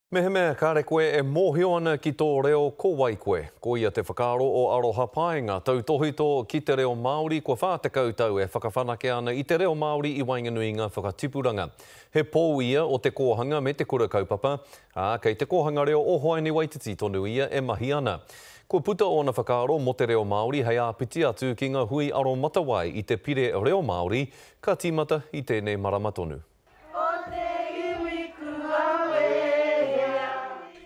Mehemea kāre koe e mōhio ana ki tō reo, ko wai koe? Koia te whakaaro o Aroha Paenga, tautōhito ki te reo Māori, kua 40 tau e whakawhanake ana i te reo Māori i waenganui i ngā whakatipuranga. He pou ia o te kōhanga me te kura kaupapa, ā, kei te kōhanga reo o Hoani Waititi tonu ia e mahi ana. Kua puta ōna whakaaro mō te reo Māori hei āpiti atu ki ngā hui aromatawai i te Pire Reo Māori ka tīmata i tēnei marama tonu. O te iwi kua wehea.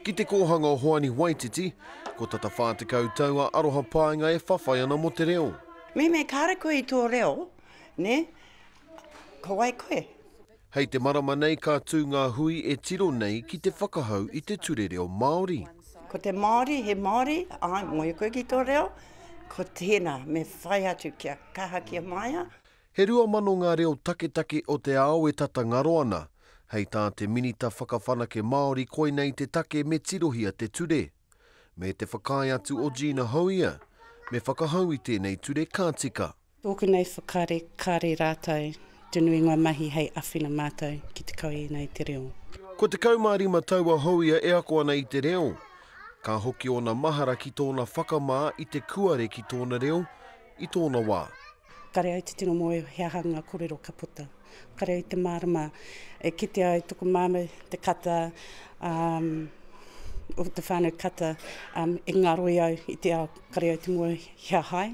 Ki te kōhanga o Hoani Waititi, ko tata 40 tau a Aroha Paenga e whawhai ana mō te reo. Mehemea kāre koe i tō reo, nē, ko wai koe? Hei te marama nei ka tū ngā hui e tiro nei ki te whakahau i te ture reo Māori. Ko te Māori, he Māori, āe, mōhio koe ki tō reo, ko tēnā, me whai atu kia kaha, kia māia. He 2000 ngā reo taketake o te ao e tata ngaro ana. Hei tā te Minita Whakawhanake Māori koinei te take me tirohia te ture. Me te whakaae atu o Gina Houia, me whakahou i tēnei ture ka tika. Tōku nei whakaare kāre rātou te nuinga mahi hei awhina mātou ki te kawe ēnei te reo. Kua 15 tau a Houia e ako ana i te reo. Ka hoki ōna mahara ki tōna whakamā i te kuare ki tōna reo i tōna wā. Kare au te tino moe he aha nga korero ka puta. Kare au te marama e kite ai toku mama te kata um, o te whanau kata um, e ngaroi au i te ao kare au te moe he aha ai.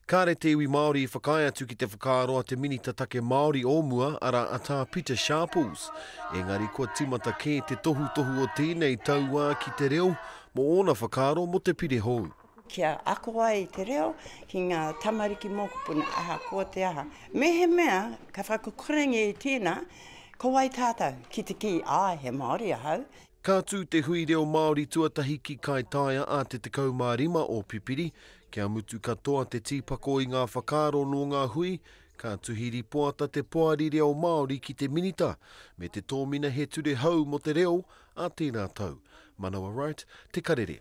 Kāre te iwi Māori i whakaae atu ki te whakaaro a te Minita Take Māori o mua, arā a Tā Pita Sharples. Engari kua tīmata kē te tohutohu o tēnei tauā ki te reo mō ōna whakaaro mō te pire hou. Kia ako ai te reo ki ngā tamariki mokopuna ahakoa te aha. Mehemea ka whakakorengia i tēnā, ko wai tātou ki te kī, āe, he Māori ahau. Ka tū te hui reo Māori tuatahi ki Kaitaia ā te 15 o Pipiri. Kia mutu katoa te tīpako i ngā whakaaro nō ngā hui, ka tuhi ripoata te Poari Reo Māori ki te Minita, me te tōmina he ture hou mō te reo ā tērā tau. Manawa Wright, Te Karere.